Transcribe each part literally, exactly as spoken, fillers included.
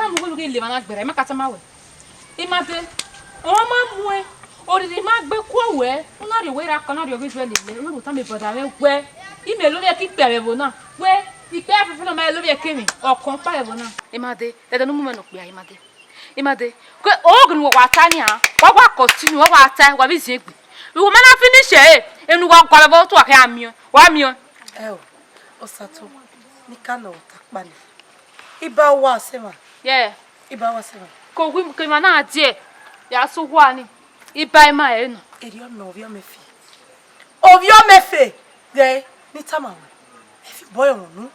Mu wẹ ne u ghi lele emwa na gberra, I ma ka tama wẹ. I ma dee, ọ ma muẹn, orhirhi ma gbe kuọ wẹ, u na rhie owẹ ra kọ, u na rhie ọghe Izrẹl lele, u na rhie otama brother mwẹ wẹ, imẹ lovbiẹ ke ikpia vbe ẹvbo na, wẹ, ikpia fẹfẹ ne ọ ma lovbiẹ ke emwi, ọ kọn ọkpa vbe ẹvbo na. I ma dee, ẹdẹ ne u mu mwẹ ne okpia, I ma dee. I ma dee, ke oghe ne uwa wa ta nian, wa wa continue, wa wa ta, wa vbe ziengbe. Vbe uwa ma na finish ẹre, enu wa gua vbe ẹvbo, te uwa khian miẹn, wa miẹn. Ẹo, Osato, ne I ka nọ vbe ọta ọkpa nẹ. Iba uwa ọse emwa. Yeah. Iba uwa ọse emwa. Ke owi ke emwa na die, ya sẹ uwa ni. Iba ima ẹre nọ. Erriọ nọ ovbi ọmọ efe. Ovbi ọmọ efe, ghẹ ne I tama wẹ. Ẹ fi obọ ẹmwẹ unu.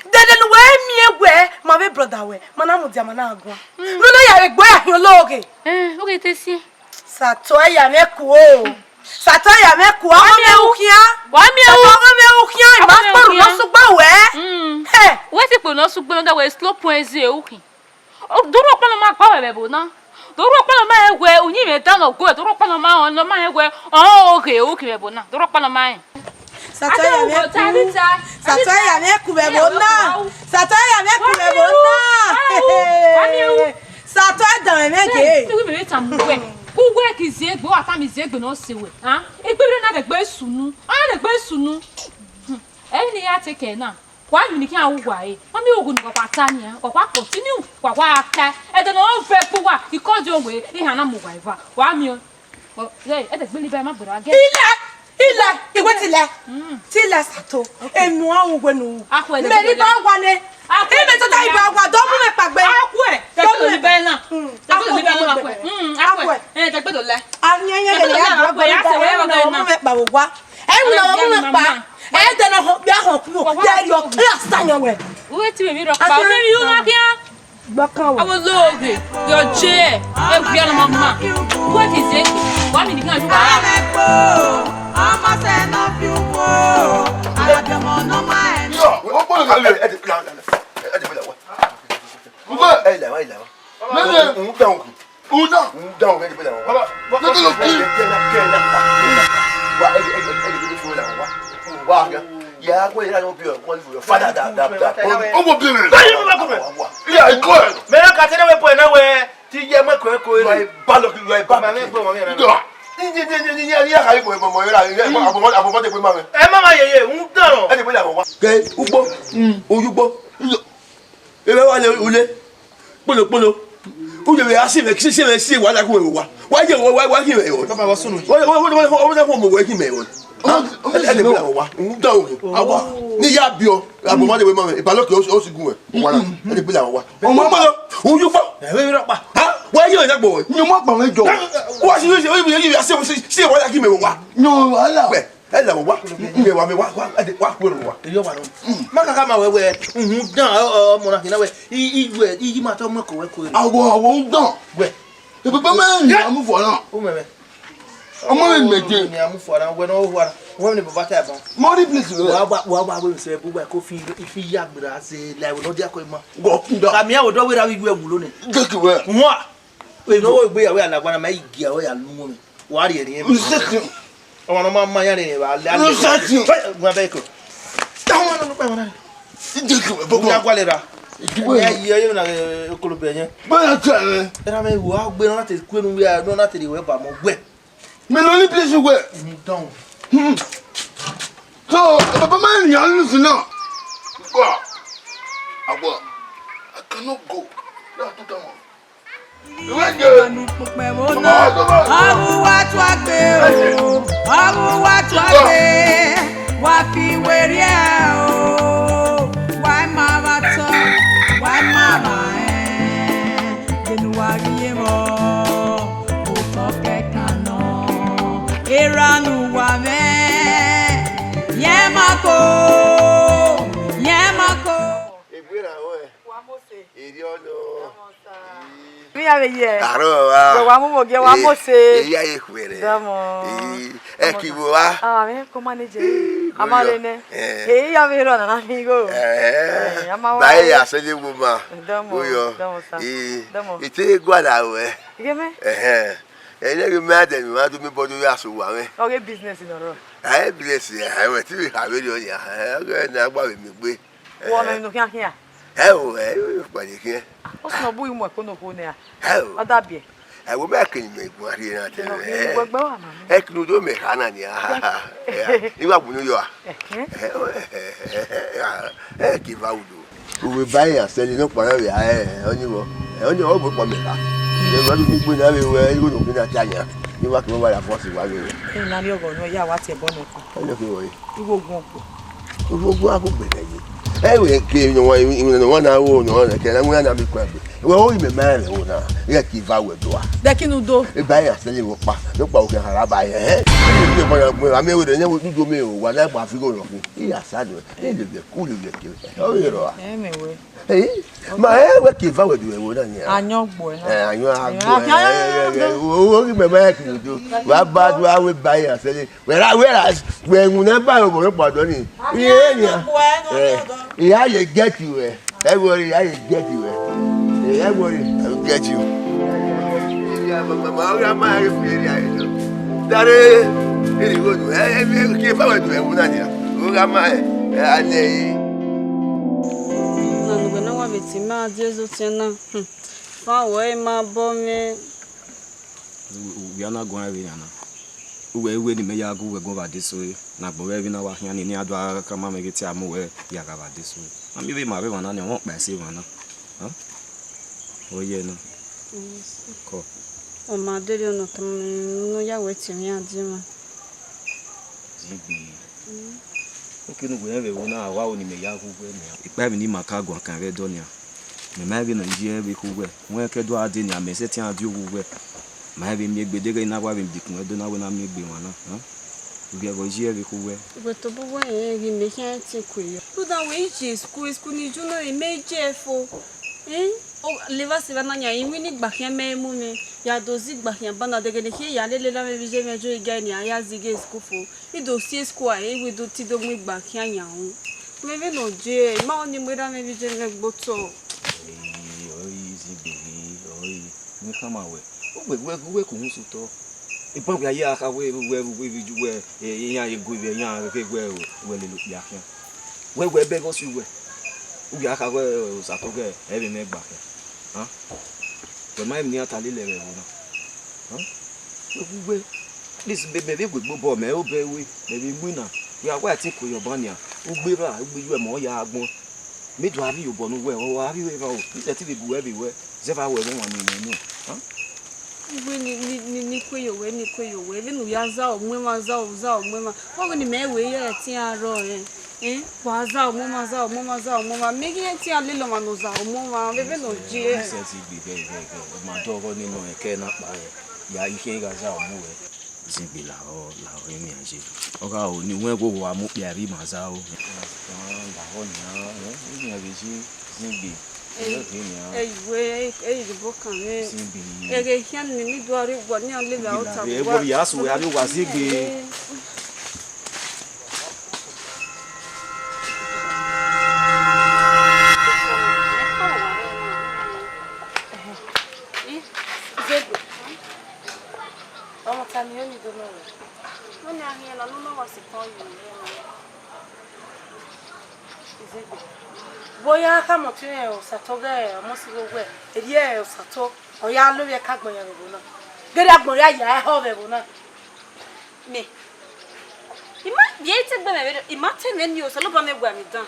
Dede ne uwẹ miẹn wẹ, ma vbe brother wẹ, ma na mudia, ma na guan. Ne u na ya vbe gbe ya khian ologhe. Eh, oghe te siẹn. Sato ya mwẹ ku o. Sato ya mwẹ ku, ọmọ mwẹ u khian. Wa miẹn u. Ọmọ mwẹ u khian, I ma kpọrọ ne ọ sugbe wẹ. Mm. Hey. Wẹ ti kpọrọ ne ọ sugbe, ne ọ da wẹ slow poison u khin. Dorhu ọkpa ne ọ ma gba wẹ vbe ẹvbo na. Dorhu ọkpa ne ọ ma rẹn wẹ uyinmwẹ dan ne ọ gu ẹre, dorhu ọkpa ne ọ ma rẹn, ne ọ ma rẹn wẹ ọ ghe u khin vbe ẹvbo na. Dorhu ọkpa ne ọ ma rẹn. Sato ya mwẹ ku. Sato ya mwẹ ku vbe ẹvbo na. Sato ya mwẹ ku vbe ẹvbo na. Sato dan mwẹ ghe. Uwẹ ki ziengbe, wa tama iziengbe ne ọ sẹ wẹ. Egbe vbe na dẹgbe sunu. Ọ dẹgbe sunu. Ẹi ni ya te kẹ na. Wa yu ni khian ru uwa re. Ọ miẹn ughẹ ne uwa ta nian, wa wa continue, wa wa ta. Ẹdẹ ne ọ vẹ gbe uwa, ikọdi owe, ihan na mu uwa eva. Wa miẹn. Ọ, ye, ẹdẹ gbele iba ma gbera gẹ. Ilẹ, ilẹ, iwe tilẹ. Mm. Tilẹ Sato. Okay. Enu a ru uwẹ nu. Akhue, mẹ ni ba wa nẹ. Akhue. Ime tota iba wa, dọ mu mẹ kpagbe. Akhue. Dọ mu mẹ ba na. Mm. Akhue, akhue. Mm, akhue. Akhue. Eh, dẹgbe do lẹ. A yẹn yẹn yẹn ya dọ mu mẹ kpagbe wa. Ẹ wẹ na mu mẹ kpa. Ẹ dẹ na họn, bia họn kuro. Dẹ yọ, ẹ ya sa yan wẹ. Uwe ti mẹ mi rọ kpa. Uwe mi yu ma khian. Gbakan wẹ. Awo loghe, yọ je, e wi ana mama. Uwe ti ze, wa mi ni kan ju ba. Amekpo, ọmọ sẹ nọ fi uwo, abiọmọ nọ ma ẹ. Yo, o kpọlọ ka le, ẹ ti la, ẹ ti la wa. Uwe, ẹ la wa, ẹ la wa. Mẹmẹ. N ta okun. Una. N da ọmọ ẹni pé làwọn wá. Baba, baba, lọ́tọ̀ ló kí. Kí ẹ na, kí ẹ na pa, kí ẹ na pa. Wa, ẹ, ẹ, ẹ, ẹ, ẹ, ẹ, fún làwọn wá. Wá, ya, ya, kó yẹra ló bí ọ, wọ́n fún yọ. Father, da, da, da. Ọmọ bí mi. Báyìí mo bá kọ mẹ́. Ilé àìkọ́ ẹ̀. Mẹ́rin ka tẹ́lẹ̀ wẹ́ pọ̀ ẹ̀ náà wẹ́, ti yẹ mọ́ ẹ̀kọ́ ẹ̀kọ́ ẹ̀. Wà á bá lọ kí, wà á bá mi. Màmá ẹ̀ pé màmá ẹ̀ rẹ̀. Ní, ní, ní, ní, ní, ní, ní, àkàrí ìbò ìbò ìbò ìrà, ìrà, àbọ̀mọ́, àbọ̀mọ́ tẹ pé máa rẹ̀. Ẹ má máa yẹ̀yẹ̀, ń dọ̀rọ̀. Ẹ ti pé làwọn wá. Kẹ, ugbó, oyúgbó, iyọ. Ebe wa le ule. Kpolo, kpolo. Ule be asi me, si, si me, si wa la ku wa. Wa ye, wa, wa, wa ki me. Baba, wa sunu. Wa, wa, wa, wa, wa, wa, wa, wa, wa ki me. Ẹ, ẹ, ẹ, wa. N da o. Awa. Ni ya bi o. Abo ma de we ma me. Ba lo ke o, o si gun we. Wa la. Ẹ de pe la wa. Ọmọ, ọmọ, o ju fọ. Ẹ, we, we, pa. Ha? Wa ye, ya gbo. Ni mo pa me jọ. Wa si, si, si, si, si, si, wa la ki me wa. No, wàhálà. Ẹ lẹ wọ wa, mẹ wa, mẹ wa, wa, ẹ wa kúrò wa. Èyí ọba náà. Má kàkà máa wẹ wẹ, ǹhun dán ọmọ náà kìnnà wẹ, iye ẹ, iye máa tọ́ mọ́ ẹ̀kọ́ wẹ kúrò. Àwọ̀ àwọ̀ ń dán. Wẹ. Ìpínpín mẹ́rin ni a mú fọ̀ náà. Ó mẹ̀mẹ́. Ọmọ mi mẹ̀jẹ̀. Ni a mú fọ̀ náà, wẹ náà ó wà. Wọ́n ní bàbá tẹ̀ bá. Mo rí pílísì rẹ̀. Wà á wà wà wẹ̀ sẹ́ bó wà kó fi fi yá gbèrà ṣe láìwé náà dí akọ ìmọ̀. Gọ̀ọ́kùn dán. Kàmí àwòdọ́ wéra wíwú ẹ̀ wù lónìí. Jẹ́ kí wẹ̀. Wọ́n. Ìnáwó ìgbéyàwó alàgbà náà máa yí ìgbéyàwó yà lú wọn mi. Wà á rí ẹ̀rí ẹ̀ mi. Lùsẹ̀tì. Ọmọ náà máa máa yá rẹ̀ rẹ̀ bá lẹ́ alẹ́. Lùsẹ̀tì. Ẹ, wọn abẹ́ ikọ̀. Táwọn ọmọ náà ló pẹ́ wọn náà. Ìdí ìkọ̀ ẹ̀ bọ́kọ̀. Ìyá Gwalẹ̀ ra. Ìdíwọ̀ ẹ̀. Ìyá yìí ọyẹ́ náà, ẹ, okolo bẹ̀ yẹn. Bẹ́ẹ̀ ni a ti rẹ̀. Ẹ náà mẹ́ wò á gbé náà láti kú ẹnu wíwá náà láti rẹ̀ wẹ́ bà mọ́ gbẹ. Mi lọ ní pílísì wẹ̀. Mi dán. Hmm. So, bàbá máa ń yàn án lùsùn náà. Gbọ́, àgbọ̀, I cannot go. Yóò tún tẹ̀ wọ́n. Ọrhu wa tuagbe o, ọrhu wa tuagbe, wa fi weri ẹ o, wa ma vbe atọ, wa ma vbe ẹ, denu wa ghi ye vbọ, otọ kẹkan nọ, erha ne uwa mwẹ, yẹn ma ko, yẹn ma ko. Egbe ra ruẹ. Wa Mose. Erriọ nọ. Dọmọ sa. Ii. Mi ya vbe ye. Aro wa. Wa mu mo ge wa Mose. Eya ye khuẹrẹ. Dọmọ. Ii. Ẹ ki wo wa. Ah, me ko manage. Ii, a ma le nẹ. Eh. He ya vbe rọ nana mi go. Eh. Eh, a ma wa. Ba e ya se le wo ma. Dọmọ. Oyo. Dọmọ sa. Ii. Dọmọ. Ite gua la wẹ. Ge me. Eh. Ẹ lẹ ghi mẹ adẹ mi wa do mi bọ do ya so wa mwẹ. Ọghe business nọ rọ. Ẹ business ẹ wẹ ti vbe kha vberriọ nia. Ẹ ọghe ne a gba vbe mi gbe. Wọ mẹ nu khian khian. Ẹ o, ẹ o, kpali khian. Ọ sunu ọ bu imu ẹko ne okhuo nẹ ra? Ẹ o. Ọ da biẹ. Ẹ wo, mẹ kini mẹ guan rhie na te. Ẹnọ, mẹ ẹ, wẹ gbe wa ma. Ẹ kini do mẹ kha na nia. Ẹ, I wa bu ne yọ a. Ẹhẹn. Ẹ o, ẹ, ẹ, ẹ, ẹ, ẹ, ẹ, ke va udo. Uwe ba iran sẹlẹ nọkpa na vbe a, ẹ, ọni vbọ. Ẹ, ọni ọ bu kpọ mẹ kha. Ẹ, ma du mi gbe na vbe wẹ, igho ne okhuo na ta yan. Ni wa ke wa ya fọsi wa vbe wẹ. Ẹ na rhie ọghọ nọ, ya wa tie ẹbọ nọ. Ọni ọ ke wẹ. Igho gun ọkpọ. Igho gun a gu gbe nẹ ye. Ẹ wẹ ke nọ wa, nọ wa na wo, nọ wa na ke na wa na mi kpa gbe. Wẹ o, imẹ ma rẹ wo na. Ghẹ ke va wẹ do a. Dẹ kinu do. E ba ya sẹlẹ wo kpa. Do kpa o ke hara ba ye. Ẹ. Ni ma na gbe, a mẹ wẹ de ne wo du do mẹ o, wa na gba fi igho nọ fi. Iya sa do. Ni lele ku lele ke. Ọ ye rọ a. Ẹ mẹ wẹ. Ẹ, ma ẹ wẹ ke va wẹ do ẹvbo na nia. Ayọn gbo ẹ na. Ẹ, ayọn agbo ẹ. Ayọn, ayọn, ayọn, ayọn. Ẹ, ẹ, o, o, ghi mẹ ma ẹ kiri do. Wa ba do a wẹ ba ya sẹlẹ. Wẹ ra, wẹ ra, wẹ unu ba obọ rẹ kpa dọ ni. Iye nia. Ẹ, I ya ye get you ẹ. Ẹ worry, I ya ye get you ẹ. Ẹ, ẹ worry, I will get you. Dare, iri wo do. Ẹ, ẹ, ẹ, ke va wẹ do ẹvbo na nia. O gha ma ẹ, ẹ, a nẹ ẹ. Na ne uwẹ na wa vbe tie ima die zotọ na. Hmm. Fa wẹ ma bọ mwẹ. Uwẹ na guan vbe yan na. Uwẹ, uwẹ ne imẹ ya gu uwẹ guan vbe adesẹ ore, ne agbọn vbe ẹvbo na wa khian ni, ne iran do a khama mwẹ ghe te a mu uwẹ ya gha vbe adesẹ ore. A miẹn vbe ima vbe emwa na ni, ọmwa ọkpa ẹse emwa na. Ọ yẹ na. Kọ. Ọ ma deghẹ ọ nọ tama mwẹ ne ọ ya wẹ tie mwẹ iran die mwa. Zigbe. Okẹ ne uwẹ rẹn vbe ẹvbo na, a wa ro ne imẹ ya gu uwẹ nian. Ikpa emwi ne ima ka guan kan vbe ẹdẹ ọnian. Mẹ ma vbe nọ ye vbe khu wẹ, wẹ ke do a de nia, mẹ sẹtin a di owu wẹ. Ma vbe miẹn egbe deghẹ I na wa vbe dekun ẹdẹ na wẹ na miẹn egbe emwa na, hẹn? Ugie ẹghọ ye vbe khu wẹ. Wẹ tobọ wẹ rẹn ghi mẹ khian ẹtin kue yọ. Rhunmwuda wẹ I ye school, school ni ju na, mẹ je fo. Eh? O, leva sẹ evba na yan, iwinna igba khian mẹ mu mwẹ, ya do zẹ igba khian ba na, deghẹ ne khian ya lele na mwẹ vbe iye mwẹ jo igẹ nia, ya zẹ ighe school fo. I do si school a, I wẹ do te do mu igba khian yan ru. Mẹ vbe nọ je, I ma ọni mu erha mwẹ vbe iye mwẹ gbe otọ. Ọre, ọre, Zigbe, ọre, ne I khama wẹ. Uwẹ, uwẹ, uwẹ ke uhunmwu sẹ otọ. Eban wẹ a ya kha wẹ, wẹ, wẹ, wẹ, wẹ, eh, iran ye gu vbe iran ghe wẹ, wẹ lele okpia khian. Wẹ, wẹ bẹghe ọse uwẹ. Uwẹ a kha wẹ, Osato ghe, ẹ vbe mwẹ gba khian. Hẹn? Wẹ ma emwi ne iran ta lele ẹvbo na. Hẹn? Wẹ gu wẹ. At least, mẹ, mẹ vbe gu egbe obọ, mẹ obọ ẹre, mẹ vbe mu ina. Ya wa ẹtin kue yọ ban nian. Ugbe evba, ugbe iyuẹ mẹ ọ ya agbọn. Mẹ do a rhie obọ ne uwẹ, ọ wa rhie evba o. I sẹtin vbe gu uwẹ vbe wẹ, zẹ evba wẹ vbe wan miẹn nọ. Hẹn? Uwẹ ni, ni, ni, ni kue ye owẹ, ni kue ye owẹ. Vbene u ya zaro mu emwa, zaro, zaro mu emwa. Ọ ghi ne imẹ wẹ ya ẹtin arrọọ rẹ. Eh, wa zaro mu emwa, zaro mu emwa, zaro mu emwa. Mẹ ghi ẹtin a lele ọmwa ne ọ zaro mu emwa, vbe vbene ọ je. Ẹ, Zigbe, vẹ, vẹ, vẹ. Ọ ma dọghọ nene ẹkẹ na kpa rẹ. Ya, I khian gha zaro mu wẹ. Zigbe lahọ, lahọ emwi a ye. Ọ gha ho ne uwẹ wo wa mu okpia rhie ima zaro. Lahọ nian, eh, emwi a vbe ye, Zigbe. Ẹ, ẹ, iwe, ẹ, ẹ, ibo kan mwẹ. Zigbe. Ẹghẹ khian ne mi do a rre uwa, ne iran lele a ota uwa. Ebo ya so, a rre uwa, Zigbe. Zigbe. Ọmọ ta ni oni do nọ rẹ? Nene a hiẹn na, nene ọ wa sekọn yi. Izegbe. Vbe ọ ya khama ọtiọnrẹn Osato ghe ọmọ sigho wẹ, erriọ Osato, ọ ya lovbiẹ ka agbọn yan vbe ẹvbo na. Ghe erriọ agbọn ya ya ẹhọ vbe ẹvbo na. Mẹ, I ma, vbe I te gbe mwẹ vberriọ, I ma ta ẹmwẹ nii, Osanobua mwẹ gua mwẹ dan.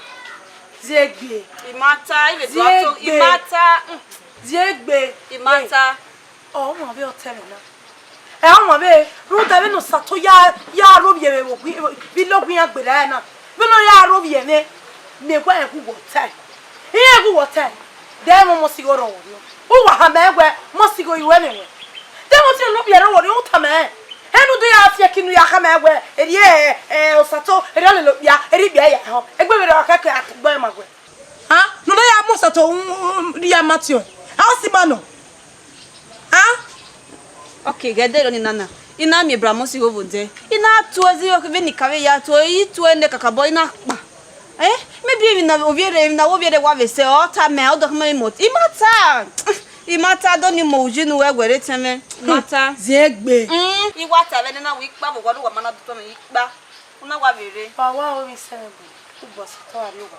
Ziegbe. I ma ta, I vbe do ato, I ma ta, mm. Ziegbe. I ma ta. Ọ ma vbe ọ ta ẹmwẹ na. Ẹ, ọ ma vbe, rhunmwuda vbene Osato ya, ya rhovbiẹ vbe, vbe ilogho iran gberra ẹre na. Vbene ọ ya rhovbiẹ mwẹ, mẹ wẹ rẹn ghe uwẹ ọtae. Irẹn ghe uwẹ ọtae. De ẹmwẹ ọmọ sigho rrọọ wẹ. Uwa khama ẹn wẹ, ọmọ sigho i ruẹ mwẹ wẹ. De ẹmwẹ ọtiọnrẹn ne ọ biẹ rrọọ wẹ, u tama ẹn. Ẹn, ne u do ya fi ẹki ne u ya khama ẹn wẹ, erriọ, ẹ, ẹ, Osato, erriọ ọ lele okpia, erriọ okpia ya họ. Egbe vberriọ ọ khẹke a tugbe ma wẹ. A, ne ọ na ya mu Osato, u, u, u, ya ma tiọ. A, ọ si ma nọ. A? Ok, ghẹ dẹ rọ ni nana. I na miẹn bra Amosigho vbe odẹ. I na tue zẹ vbene I ka vbe ya tue, I tue nẹ kakabọ, I na kpa. Eh? Maybe emwi na ovbi erha, emwi na wẹ ovbi erha wa vbe sẹ, ọ tama, ọ dọkhọ mẹ imọ. I ma ta. I ma ta, do ni mọ uyi ne uwẹ wẹ rre etẹn mwẹ. I ma ta. Ziegbe. Mm, I wa ta vbe nena wẹ I kpa vbe owa ne uwa ma na do tọ mwẹ, I kpa. U na wa vbe rre. Wa wa ru emwi sẹ mwẹ gbe, u bọ Osato gha rrie owa.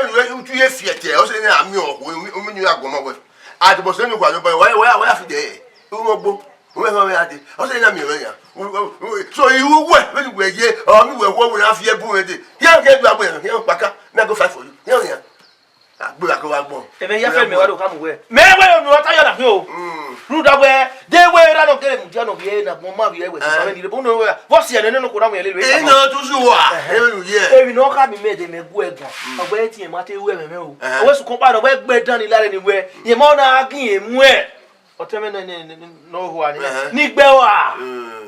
emwi ne utu ye fiẹtẹ, ọ sẹ ne a miẹn ọhọ, emwi ne a guọmọ wẹ. Adobọ sẹ ne uwa yọ ba, wa, wa, wa fi dẹ, u mọ gbo, u mẹ họn mẹ ade, ọ sẹ ne a miẹn wẹ ya. So, iwu wẹ, vbene uwẹ ye, ọ, ne uwẹ wọ, wẹ na fi ẹbu mwẹ dee. Ya, ya, gbe agbo ya, ya, kpaka, na go fight for you. Ya, ya. Agbe wa ke wa gbọn. Ẹmwẹ hia fẹ mẹ wa do khama uwẹ. Mẹ wẹ unu ọta ya na khin o. Mm. Rhunmwuda wẹ, de wẹ ra nọ kere mudia nọ vbiẹ na gbọn ma vbiẹ wẹ. Eh. Sẹ vbene ire, bọ nọ wẹ, vbọ si ẹnẹ nọ kora wẹ lele. Ẹ na tu su wa. Ẹhẹn. Ẹ nu ye. Emwi ne ọ khama mẹ de mẹ gu ẹguọn. Mm. Ọgbẹn etiẹn ma te ru ẹmwẹ mwẹ o. Ẹhẹn. Ọwẹ sukun kpa nọ, ọgbẹn gbe dan ni lare ni wẹ. Yẹn ma na gin emu ẹ. Ọtẹn mwẹ nẹ, nẹ, nẹ, nẹ, nọ hua ni. Ẹhẹn. Ni gbẹ wa. Mm.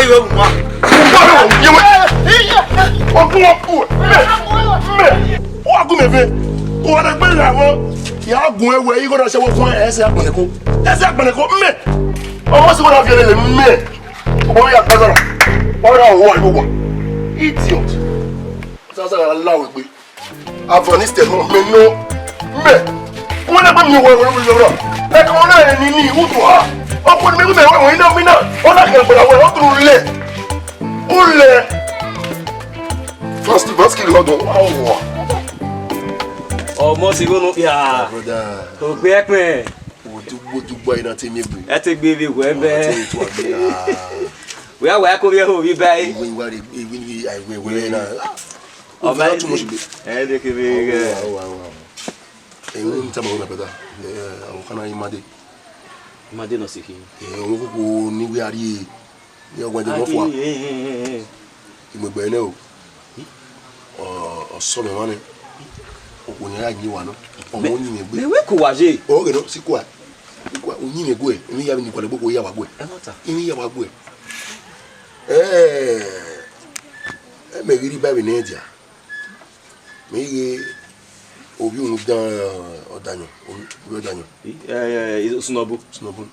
Ẹ yọ, wa. Wa gun mẹ ve. Wa da gbe la wọn. Ya gun ẹwẹ, igho na sẹ wo kun ẹsẹ agbẹnẹko. Ẹsẹ agbẹnẹko, mẹ. Ọmọ si wo na viẹ lele, mẹ. Ọmọ ya gbazara. Ọmọ ya wo wa, yo wa. Idiot. Sasa la we gbe. Avọ ni sẹ mọ, mẹ nọ. Mẹ. Wọn na gbe mi wọ ẹwẹ lọwọ. Ẹ kọ na ẹ ni ni u tọ ha. Ọkọ ni mi gbe ẹwẹ wọn ina mi na. Ọ na kẹ gbọdọ wẹ, ọ turu lẹ. U lẹ. Fast, fast kill lọdọ. Awa. Ọmọ si wo nu ya. Brother. Ogbe ẹkpẹn. Wo du, wo du gba ina te mi egbe. Ẹ te gbe vbe wẹ bẹ. Ọ, te mi tu agbe, ah. Wẹ a wẹ ko vbe ho vbe bẹ. Iwe, iwe, iwe, iwe, iwe, iwe na. Ọmọ ẹ too much, babe. Ẹ de kevbe. Awa, awa, awa. Ẹ, n tama wẹ, my brother. Ẹ, àwọn kan náà yín máa dé. Máa dé nọ sí kí. Ẹ, àwọn kókó ní wí àrí. Ní ọgbà jẹ mọ́ fún wa. Ìmọ̀gbẹ́ ẹ náà o. Ọ, ọsọ mẹ wọn ni. Okùn ni a yín wa náà. Ọmọ yín mi gbé. Mẹ wẹ kò wá yé. Ọgẹ náà, sí kò wá. Oyin mi gbé. Èmi yà mí ní ìpàdé gbogbo yà wá gbé. Ẹ má ta. Èmi yà wá gbé. Ẹ, ẹ mẹ gírí báyìí ní ẹ̀dìá. Mẹ ghe ovbi unu dan ọdayan, ovbi ọdayan. Ẹ, ẹ, ẹ, Sunobu. Sunobu.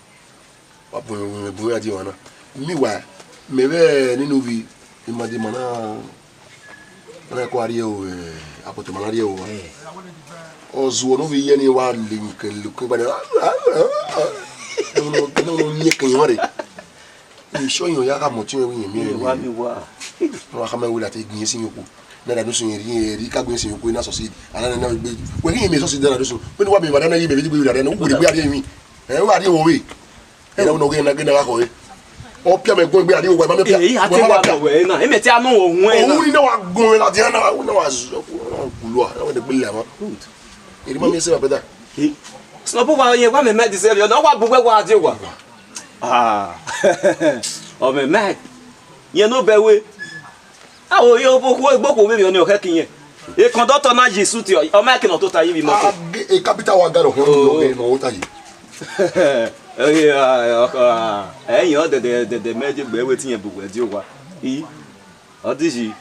Wa bu, bu ya di wana. Meanwhile, mẹ vbe nene ovbi, ima di ma na, ma na ko ariẹ o, eh, apoto ma na ariẹ o. Ọ zuọ ne ovbi ye ni wa le yin ke le kin gbani. Unu, unu yin ke yan re. Isọ yan ya gha mọ ọtiọnrẹn vbe iyẹn miẹn. Mi wa, mi wa. Ọ wa khama wẹ la te gbẹn esi yin okhuo. Nana do sun eri, eri ka gbẹn sin okue na succeed. Ana nana gbe. Wẹ ghi mẹ succeed nana do sun. Wẹ ni wa mẹ wa nana ghi mẹ vbe gbe ra nana. U gbe gbe ari mi. Eh, wa ri wo we. Era uno ghe na ghe na gha khọe. Ọ pia mẹ gun egbe a ri owa, ma mẹ pia. Eh, a te wa nọ wẹ na. Emẹ te a nọ wẹ na. Ohun ni na wa gun la dia na, na wa zọ ku na gulu a, na wa de gbele ma. Good. Eri ma mi se ma beda. Snobu wa ye wa mẹ mẹ di se na wa bu wẹ wa di wa. Ah. Ọ mẹ mẹ. Yẹn no bẹ we. Awo yo bo khuo egbe okhuo vbe vbe ọni ọkhẹ ke iyẹn. E kọndọktọ na yi suit ọ, ọ ma ke nọ tota yi vbe imọto. A capital wa garo hẹ ọni ọkhẹ nọ ota yi. Ẹyin ọ dẹdẹ dẹdẹ mẹ je gbe wẹ tiẹn bu wẹ di owa. I ọ di yi.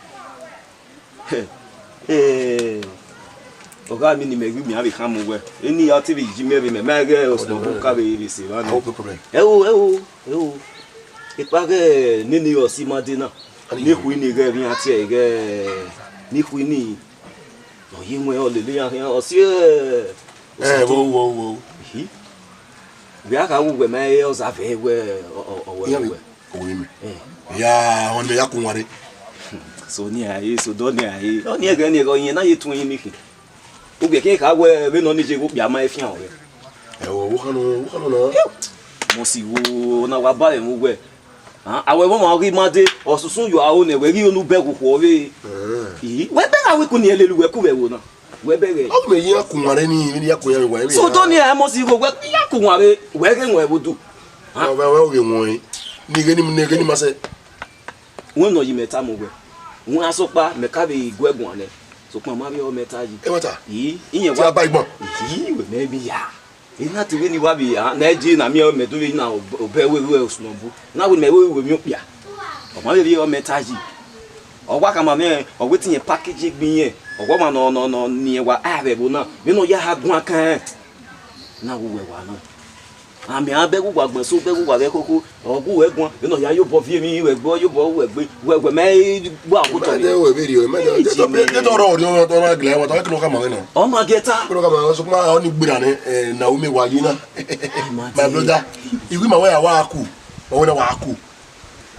Ọgha mi ni mẹ ghi miẹn avbe khama uwẹ. Eni ya te vbe yi mẹ vbe mẹ ma ghẹ osunu ka vbe vbe se vba nẹ. Ẹo ẹo ẹo. Ekpa ghẹ nene ọsi ma de na. Ni khui ni ghẹ vbe iran tie ghẹ ni khui ni. Ọ ye wẹn ọ lele iran khian ọ si ẹ. Ẹ wo wo wo. Vbe a kha wu wẹ ma ẹ ọza vẹ wẹ ọ wẹ wẹ. Owe mi. Ya ọ ne ya kun ware. So ni a ye so dọ ni a ye. Ọ ni ẹgẹ ni ẹgẹ ọyẹn na ye tun yin ni khin. Ugbẹn ke kha wẹ vbene ọ ni ye ghe okpia ma efian ọre. Ẹ wo wo khanu wo khanu na. Mo si wo na wa ba ẹmwẹ uwẹ. Awẹ vbe ọmwa ghi ma de ọsusun yo aro nẹ wẹ ghi onu bẹghe okhuo vbe. Wẹ bẹghe awẹ ku ni ẹlelu wẹ ku vbe ẹvbo na. Wẹ bẹghe. Ọ mẹ ya ku wan rẹ ni vbe ya ku yan wa. So do ni ẹ mo si gho wẹ ya ku wan vbe wẹ ghe wọn ẹvbo du. Ọ vbe wẹ oghe wọn. Ni ghe ni ni ghe ni ma sẹ. Wẹ nọ yi mẹ ta mu wẹ. Wẹ a sokpa mẹ ka vbe gu ẹguan nẹ. Sokpan ma vbe ọ mẹ ta yi. Ẹ mata. Yi iyan wa ba igbọn. Yi wẹ mẹ bi ya. Ena te vbene I wa vbe na je na miẹn mẹ do vbe na obẹ wẹ wẹ osunu ọbu. Na wẹ mẹ wẹ wẹ miẹn okpia. Ọ ma vbe rhie ọ mẹ ta yi. Ọ wa khama mwẹ, ọ wẹ te iyẹn package egbe iyẹn. Ọ wa ma nọ nọ nọ ne iyẹn wa a vbe ẹvbo na. Vbene ọ ya ha guan kan. Na wẹ uwẹ wa nọ. Amẹ a bẹghe uwa gbẹn so bẹghe uwa vbe khokho. Ọ gu wẹ guan, vbene ọ ya ye obọ viẹ emwi, wẹ gbe ọ ye obọ wẹ gbe. Wẹ wẹ mẹ wa wo tọ. Mẹ de wẹ vbe rhie, mẹ de de de de rọ rhie ọmọ tọ na gele wa tọ kilo ka ma na. Ọ ma gie ta. Kilo ka ma so ma ọ ni gbera ne, eh, Naomi wa yi na. My brother, iwi ma wa ya wa ku. Ọ wẹ na wa ku.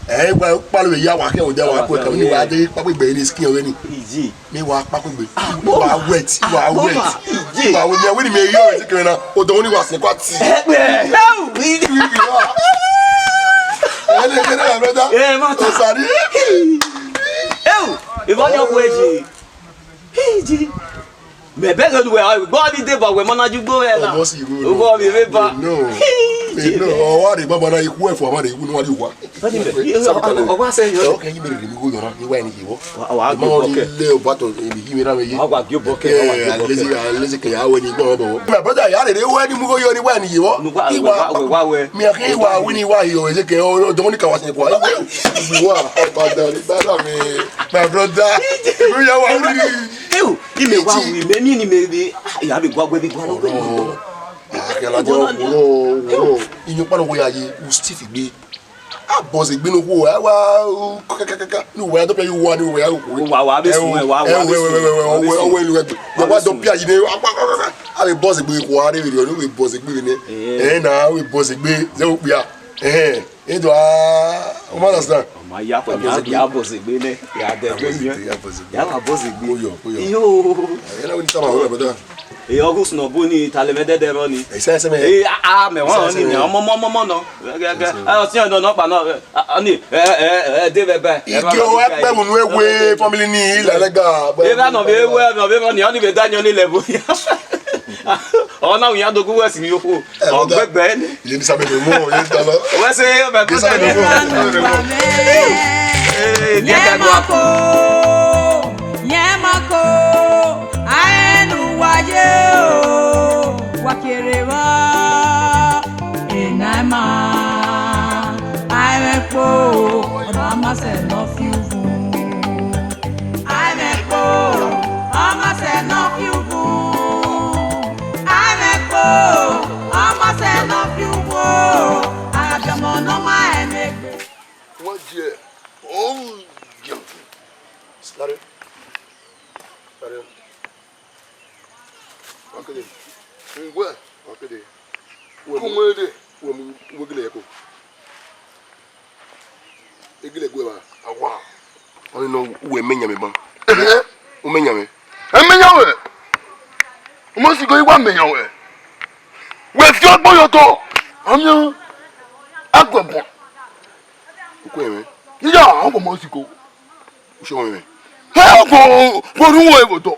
Eh, wa kpalo ya wa ke o de wa ku ka ni wa de pa gbe ni skin ọghe ni. Iji. Mi wa pa gbe. Wa wet, wa wet. Iji. Wa wet, mi wini mi yo ti kena. O do ni wa sin kwa ti. Ẹgbẹ. Ẹu. Ẹ lè kena, my brother. Ẹ ma ta. O sari. Ẹu. Ìbọn yọ kú èjì. Iji. Mẹ bẹghe nu wẹ, gbọ ni deba wẹ ma na ju gbo wẹ na. Ọmọ si ru. Owó mi vẹ ba. No. No, ọ wa rre baba na ikhu ẹfọ, ọ wa rre ikhu, no wa rre ikhu. Ọ wa sẹ yọ. Ọ kẹ yi mi rre mi gho yọ na, ni wa ni yi wọ. Wa wa gbe bọkẹ. Le o ba to, mi yi mi ra mi yi. Wa wa gbe bọkẹ, wa wa gbe bọkẹ. Lezi, lezi ke ya wẹ ni gbọ bọ. My brother, ya rre wẹ ni mu gho yọ ni wa ni yi wọ. Wa wa wẹ. Mi a kẹ wa wini wa yi o, eze ke o do ni ka wa se kwa. Wa, ọba da ni ba da mi. My brother, you ya wa wini. Ewu, ime wa wu ime ni ni me bi. Ya bi gwa gwe bi gwa no gwe. Akela jo wo wo. Inyo pa no wo ya yi, u stiff gbe. A boss gbe no wo, a wa kakakaka. No wo ya do pe you wa ni wo ya wo. Wa wa be sun wa wa be sun. Wa wa do pe yi ni. A be boss gbe ko are bi ni, we boss gbe ni. Eh na, we boss gbe. Ze o pia. Eh. Edo a, o ma understand? Ọ ma ya kpẹ, ya, ya bọzegbe nẹ, ya dẹgbe yẹn. Ya bọzegbe. Ya wa bọzegbe. Oyo, oyo. Iyo. Ẹ na wẹ ni tama wẹ brother. Eyo gus nọ bu ni tale mẹ dẹdẹ rọ ni. Ẹ sẹ sẹ mẹ. Ẹ a a mẹ wọn ni ni ọmọ ọmọ ọmọ ọmọ nọ. Ẹ ọ tiẹn nọ nọ pa nọ. Ọ ni ẹ ẹ ẹ de bẹbẹ. Igi o ẹ pẹ mu nu ewe family ni ilẹ lẹga. Ẹ bá nọ bẹ wẹ nọ bẹ ni ọ ni bẹ da yan ni lẹ bo. Ọ na wẹ yan dogun wẹ si ni yo fo. Ọgbẹgbẹ ni. Ye ni sabe no mo, ye ta lo. Wẹ se yo bẹ ko sabe no mo. Eh, ni ka gua. Yẹmako, yẹmako, aẹnu wa ye o, wa kere vba, ena ma, aẹmwẹ kpo, ọna ma sẹ nọ fi uvun. Aẹmwẹ kpo, ọ ma sẹ nọ fi uvun. Aẹmwẹ kpo, ọ ma sẹ nọ fi uvun. Abiọmọ ne ọ ma ẹmwẹ egbe. Wọ́n jẹ ọ̀hún jẹun. Sáré. Sáré. Wọ́n kéde. Ngwẹ́. Wọ́n kéde. Kúmọ̀ èdè. Wọ́n mú wégele yẹ kó. Egele gue ba. Awa. Wọ́n ní nọ wẹ̀ mí nyàmì ban. Ko igua mẹ yan wẹ. Wẹ fi ọgbọn yọ tọ. Ọmiọn. Agbọgbọn. Uku ẹmwẹ. Iya, agbọgbọn siko. Ushọ ẹmwẹ. He, ọgbọn, ọgbọn ru wẹ vbe otọ.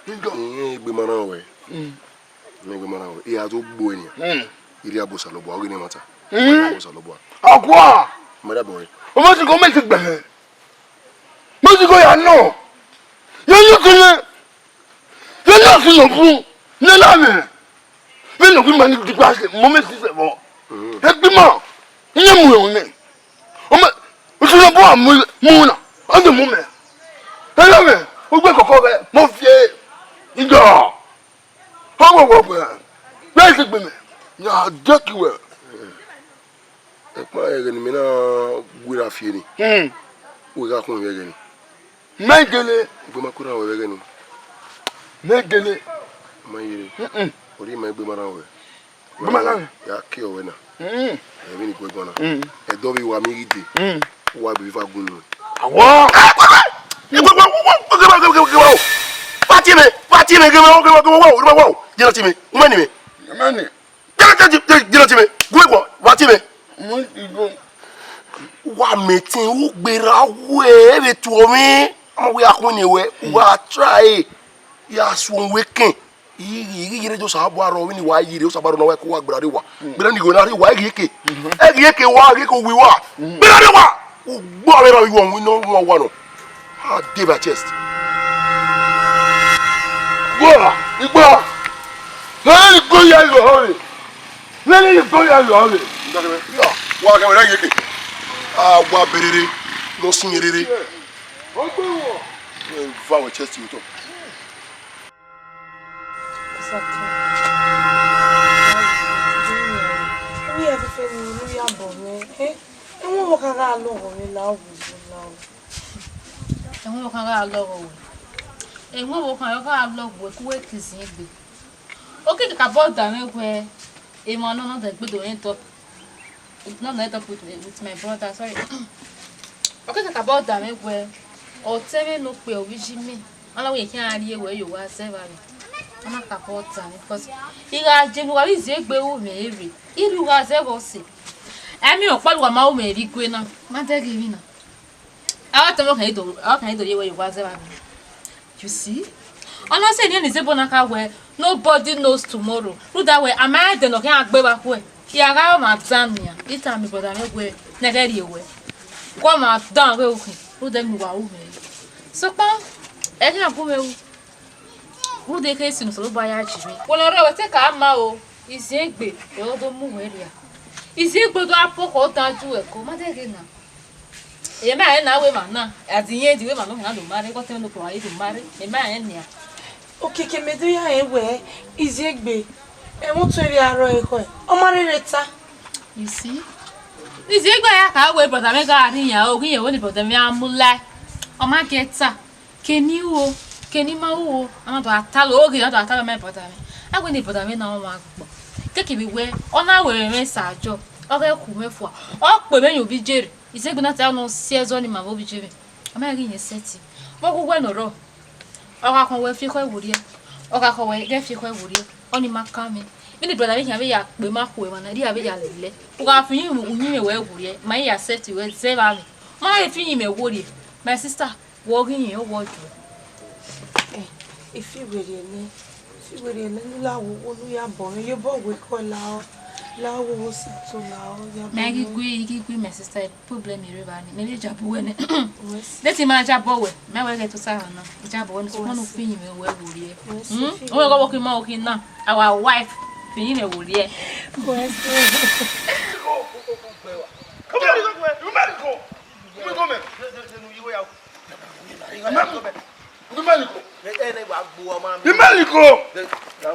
Iya. Iye egbe ma na wẹ. Mm. Iye egbe ma na wẹ. Iya to gbo enian. Mm. Iri abo Osanobua, ọghe ne ma ta. Mm. Abo Osanobua. Akua. Ma da bọ rẹ. Ọmọ siko, ọmọ siko gbẹhẹ. Ọmọ siko ya nọ. Ya nọ kẹnẹ. Vbene ọ sẹ nọ bun, ne na mwẹ. Vbene ọ gu ima ni digba sẹ, mọ mẹ sisẹ vbọ. Egbe ima, iye mu ẹre nẹ. Ọ ma, Osanobua mu, mu na, ọ de mu mẹ. Ẹyọ mwẹ, ugbẹn kọkọ ghẹ, mọ viẹ. Idọ. Ọ wọ wọ wẹ. Vbe ẹse gbe mẹ, ya dẹ ki wẹ. Ẹkpa ẹghẹ ne imẹ na gu erha fi eni. Hmm. Wẹ gha khuọnmwi vbe ẹghẹ ni. Mẹ gele. Egbe ma ku erha ruẹ vbe ẹghẹ ni. Mẹ gele. Ma yere. Mm-mm. Ọ rhie ima egbe ma rhan ruẹ. Egbe ma rhan mwẹ. Ya ke ọvbẹ na. Mm. Ẹmwẹ ni gu ẹguan na. Mm. Ẹdẹ ọvbe wa mi ghi dee. Mm. Wa gbe eva gun nu. Awọ. Wa tie mẹ, wa tie mẹ, ghe mẹ, ghe mẹ, ghe mẹ, wa o, ghe mẹ, wa o, yẹrẹ tie mẹ, u ma ni mẹ. Amen. Gele tie, gele tie mẹ, gu egbe, wa tie mẹ. Wa mẹ tẹn, u gberra wẹ, ẹ vbe tuọ mwẹ. Ọ ma wẹ a khuẹnnẹ wẹ, u gha try, ya suẹn wẹ kẹn. I ghi, I ghi yere Osanobua rrọọ, vbene wa yere Osanobua rrọọ, ne wa ke wa gberra rre wa. Gberra ni gho na rre wa, ẹ ghi eke. Ẹ ghi eke wa, ẹ ghi eke owi wa. Gberra rre wa. Ugbọ vbe rrọọ, iwọ winna, uwọ wa nọ. I dey my chest. Igbo, Igbo. Nene Igbo ya yo hore. Nene Igbo ya yo hore. Wa ke were yeke. A wa berere, no sin rere. Ogbe wo. Va we chest you to. Exactly. Ẹ i ya bọ mwẹ, eh? Ẹmwẹ ọvbokhan gha lọghọ mwẹ la, ọ vbe la o. Ẹmwẹ ọvbokhan gha lọghọ wẹ. Ẹmwẹ ọvbokhan ọ gha lọghọ wẹ, ku wẹ ke izin egbe. Ọ ke kakabọ da mwẹ wẹ, emwa nọ nọ da egbe do end up, nọ nọ end up with, with my brother, sorry. Ọ ke kakabọ da mwẹ wẹ, ọtẹn mwẹ ne okpia, ovbi iye mwẹ, ọ na wẹ khian rrie wẹ ye owa zẹ evba mwẹ. Ọ na kakabọ da mwẹ, because I gha je ne uwa vbe izin egbe ru mwẹ rre, I rhie uwa zẹ vbe ọse. Ẹ miẹn ọkpa ne uwa ma ru mwẹ rre igue na, ma dẹghe emwi na. Ọ tama ọkhan do, ọkhan do ye wẹ ye owa zẹ evba mwẹ. You see? Ọ na sẹ eni ne izebo na kha wẹ, nobody knows tomorrow. Rhunmwuda wẹ, a ma rẹn ẹdẹ ne ọ khian gbe vbe akhuẹ. I gha gha ọmwa dan nian, I tama brother mwẹ wẹ, ne ghẹ rrie wẹ. Gu ọmwa dan ọghe ukhin, rhunmwuda emwi ne uwa ru mwẹ. Sokpan, ẹ khian gu mwẹ ru. Rhunmwuda ekhọe esi ne Osanobua ya ji mwẹ. Wẹ ne ọ rre wẹ te ka ma o, izin egbe, ẹ, ọ do mu wẹ rria. Izin egbe do a po khọ dan ju ẹko, ma dẹghe na. Emwa rẹn na wẹ emwa na, a di irẹn di wẹ emwa nọ khian do ma rre, wẹ ọtẹn nọ kpọnmwẹ do ma rre, emwa rẹn nian. Okiekie mẹ do ya rẹn wẹ, izin egbe, ẹmwẹ otọ erriọ arrọọ ekhọe, ọ ma rherhe ta. You see? Izin egbe ya ka wẹ brother mwẹ gha rri iran, ọ ghi rẹn wẹ ne brother mwẹ a mu lae, ọ ma gie ta. Keni ru o, keni ma ru o, a na do a talọ, oghe na do a talọ, my brother mwẹ. A wẹ ne brother mwẹ na ọmwa agbọn. Keke vbe wẹ, ọ na wẹ mwẹ sa jọ, ọ ghẹ khu mwẹ fua, ọ kpe mwẹ yan ovbi Jere. Izegbe na ta nọ si ẹzọ ne ima vbe ovbi Jere. A ma ghi yẹn sẹtin. Vbe ọghe uwẹ ne ọ rrọọ, ọ gha khọn wẹ fi ekhọe werriẹ, ọ gha khọn wẹ ghẹ fi ekhọe werriẹ, ọnii ma kan mwẹ. Vbene brother vbe khian vbe ya kpe ma khu emwa na, erriọ a vbe ya lele. U gha fi uyinmwẹ, uyinmwẹ wẹ werriẹ, ma i ya sẹtin wẹ zẹ vbe amwẹ. Ma na fi uyinmwẹ werriẹ, my sister. Wẹ ọ ghi rẹn, ọ wẹ ọ juẹ. Eh, I fi werriẹ nẹ, I fi werriẹ nẹ, ne u la wowo ne u ya bọ mwẹ, iyobọ wẹ kọ la ọ, la wowo si to la ọ, ya bọ mwẹ. Mẹ ghi gui, I ghi gui, my sister, problem rre evba ni, mẹ vbe jabọ wẹ nẹ. Wẹ si. Desi ma jabọ wẹ, mẹ wẹ ghẹ tota ọna, I jabọ wẹ nẹ, sokpan ne u fi uyinmwẹ wẹ werriẹ. Wẹ si. Hmm? Fi uyinmwẹ. Ọ wẹ ghe ọvbokhan ima ọ khin na, our wife, fi uyinmwẹ werriẹ. Wẹ si. Come here, come here, come here. Come here, come here. Come here, come here. Imelico! Imelico!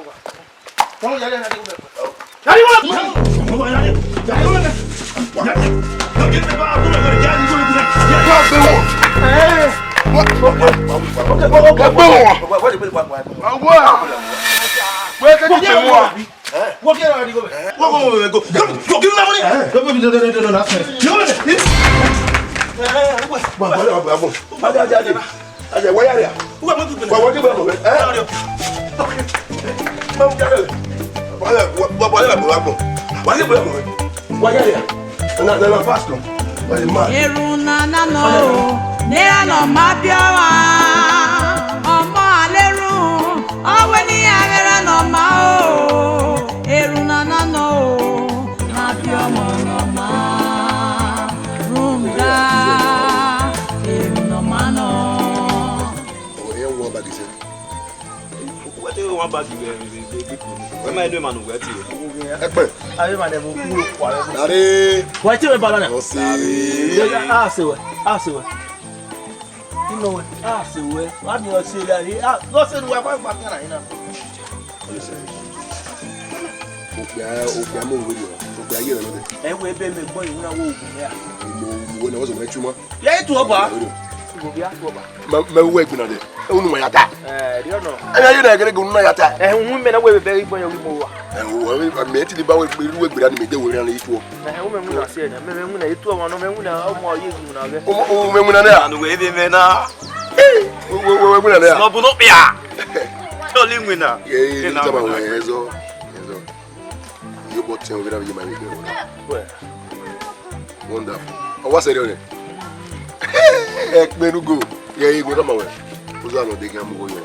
Wa ya, wa, wa, wa ya, wa ya, wa ya. Na, na, na, fast o. Wa ya, man. Erhunmwu na nọ o, ne erha ne ọ ma biẹ ọmwa, ọmọ a na erhunmwu, ọ wẹ ne iran ghẹ erha ne ọ ma o. Erhunmwu na nọ o, ne a biẹ ọmọ ne ọ ma, rhunmwuda erhunmwu ne ọ ma nọ. Ọmọ ne iran wan bag sẹ. Wẹ te wan bag vbe, vbe, vbe, vbe, wẹ ma do emwa ne uwẹ tie. Ẹkpẹn. Avbe emwa ne ẹvbo kuro kua vbe. Dare. Wẹ te mwẹ bala na? Ọ si. A se wẹ, a se wẹ. Ino wẹ, a se wẹ. Wa miẹn ọ se la re. A, ọ se ne uwa gba gba kan na ina. Okpia, okpia mu wẹ dio. Okpia ye nọ dẹ. Ẹ wẹ ebe mẹ gbọ iwu na wo ogun mẹ a. Mo, mo wẹ na wẹ so mẹ chuma. Ya itu ọba. Mo bia tu ọba. Mẹ, mẹ wẹ gbina dẹ. Unu ma ya ta. Eh, dio nọ. Ẹ na ye na gẹrẹ unu na ya ta. Eh, unu mẹ na wẹ bẹ igbọn yo mo wa. Ẹ, o, ẹ, mẹ ti ni ba wẹ gbere, wẹ gbere ni mẹ de wẹ rẹ na itu. Eh, unu mẹ mu na se na. Mẹ, mẹ mu na itu ọmọ nọ, mẹ mu na ọmọ ye mu na gẹ. O, o, mẹ mu na na. Anu wẹ de mẹ na. Wẹ, wẹ, wẹ, wẹ mu na na. No bu no pia. Toli mu na. Ye, ye, tama wẹ, ẹzọ. Ẹzọ. Ye bọ tẹn wẹ na ye ma ye. Wẹ. Wonderful. Ọ wa sẹrriọ nẹ. Ẹkpẹn ne u go. Ye, ye, wẹ tama wẹ. Uza nọ de gha mu go yo.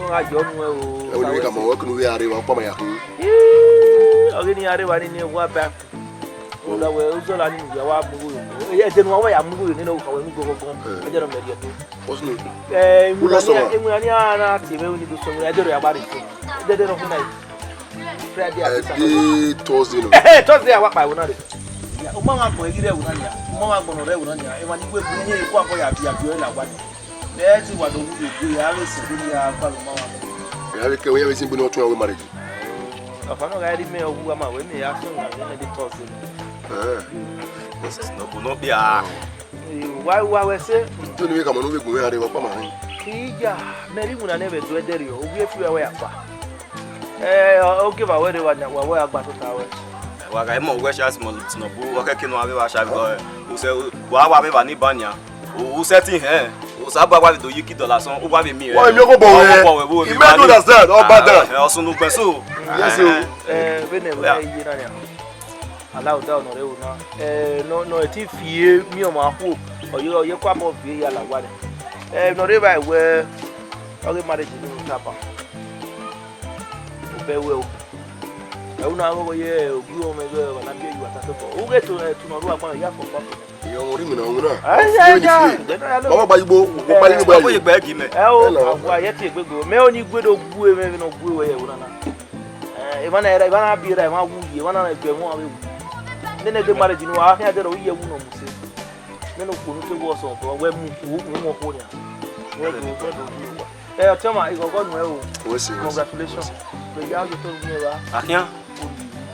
Ọ gha yọ mu ẹ o. Ẹ wẹ ne ka ma wẹ kunu wẹ arre wa kpa ma ya khu. Ii, ọ ghi ne arre wa ni ni wa ba. Uza wẹ, uza la ni ya wa mu go yo. Ẹ de nu wa ya mu go yo ni no ka wẹ mu go go. Ẹ de no mẹ ye to. What's new? Eh, Who lost someone? Emwi na ni a na tie mwẹ ni do sọ, ẹ de ro ya gba re. Ẹ de de no na. Friday àti Saturday. Ẹ de Thursday nọ. Thursday a wa kpa ẹvbo na rre. Ya, u ma wa gbọn eghi rre ẹvbo na nia. U ma wa gbọn nọ rre ẹvbo na nia. Emwa ni wẹ gu ye ku abọ ya bi abi ọre la wa nia. Mẹ ti wa do wu egbe ya vbe sẹ do ya gba lo ma wa. Ya vbe kẹ wẹ ya vbe sin gbe ne ọ tọn wẹ marriage. Ọfa nọ gha rri mẹ ọghu ama wẹ mẹ ya sọ ya vbe ne de Thursday nọ. Eh. Nọ bu nọ kpia. Eh, wa, wa wẹ sẹ. Tó ni vbe kama ne u vbe gu mwẹ gha rre vbe ọkpa ma rẹn. Iya, mẹ rhie iwinna nẹ vbe do ẹdẹrriọ, ovbi e fi ruẹ wẹ ya kpa. Eh, ọ, ọ geva wẹ rre wa, wa wẹ a gba tota wẹ. Wa gha mọ wẹ sha small Tinubu, ọ kẹke ne wa vbe vba sha vbe, eh, usẹ, wa, wa vbe vba ni ban nia. U, usẹ ti hẹn, Osanobua wa vbe do yi ki dọla sọn, u wa vbe miẹn. Wa miẹn ọkọ bọ wẹ. Ọkọ bọ wẹ, vbe I mẹ do understand, ọ bad. Eh, ọsunu gbẹn so. Yes, o. Eh, vbene wẹ ye na nia. Alauda nọ rre ẹvbo na, eh, nọ, nọ, ẹ ti fi e miẹn ọmwa khuo, ọ ye, ọ ye kua bọ viẹ ya la owa nẹ. Eh, nọ rre evba wẹ, ọ ghe marriage ni tapa. Obẹ wẹ o. Ẹ u na ghọghọ ye ogie ọmọ ẹghẹ ọmwa na biẹ ye uwa ta sọkọ. U ghe to, eh, to nọ ru agbọn ya fọ kpọkọ. Iye ọmọ rhie iwinna ọmọ na. Ai, ai, ai. Baba gba yigbo, wo gba yigbo. Ẹ, wo ye gbe gi mẹ. Ẹ o, Hello. Awa ye tie egbe gbe. Mẹ ọni gue do gue, mẹ vbe nọ gue wẹ ye ẹvbo na na. Eh, emwa na ra, emwa na biẹ ra, emwa wu yi, emwa na rẹn gu ẹmwẹ uwa vbe wu. Nene ghe marriage ne uwa khian dẹrẹ, ọ ye wu nọ mu se. Nene okhuo ne u te wẹ ọsọn, bro, wẹ mu, u, u mu okhuo nian. Wẹ do, wẹ do, wẹ do. Eh, Ọtiọma, ighọghọ nuẹn o. Wẹ se, wẹ se. Congratulations. Wẹ ya ye otọ ru miẹn ra. Akhian.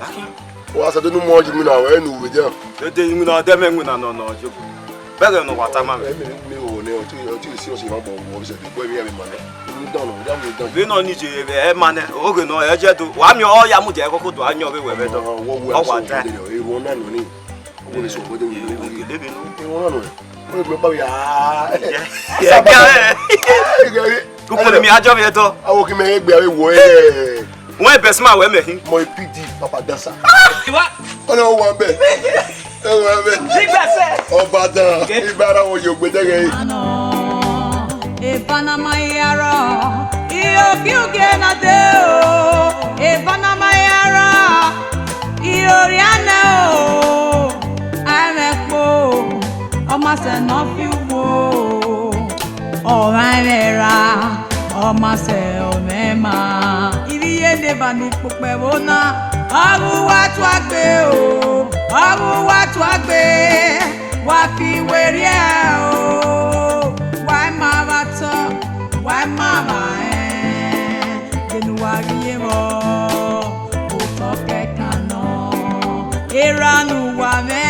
Akhian. Wa sẹ do nu mọ ji mi na, wẹ nu wẹ dia. Dede, iwinna ọdẹ mẹ, iwinna nọ, nọ, Job. Bẹghe ne wa tama mwẹ. Ẹ, mi, mi wo nẹ, ọtí, ọtí isi ọsẹ ma gbọ, wọ bi sẹ, gbọ mi ya mi ma nẹ. N dọn nọ, ya mi dọn. Vbene ọ ni je ẹ ma nẹ, oghe nọ, ẹ je do. Wa miẹn ọ ya mudia ẹghẹ koko do, a yọn vbe wẹ vbe dọ. Ọ wa da. Ẹ, wọ na nọ ni. Ọ wẹ sọ bọdẹ wẹ. Ẹ, wọ na nọ. Ọ wẹ gbe pa ya. Ẹ, ẹ, ẹ. Koko ni mi a jọ vbe dọ. Awo ki mẹ egbe ave wo ẹ. Wẹ best man wẹ mẹ hin. Mọ P D, Papa Dancer. Iwa. Ọnọ wa bẹ. Ẹ wa bẹ. Nígbà sẹ. Ọba dan. Ibara wo yo gbede ghe. Evana ma ya rọ, iyo ki ugie na de o. Evana ma ya rọ, iyo ria nẹ o. Aẹmwẹ kpo, ọ ma sẹ ne ọ fi uwu o. Ọmwa ẹmwẹ ra, ọ ma sẹ ọmwa ẹmwa. Ivbi iye ne eva ni ukpokpẹ ẹvbo na, ọ ghe uwa tuagbe o, ọ ghe uwa tuagbe, wa fi werriẹ o, wa ma vbe atọ, wa ma vbe arẹn, de ne uwa ghi ye vbọ, otọ kẹkan nọ, erha ne uwa mwẹ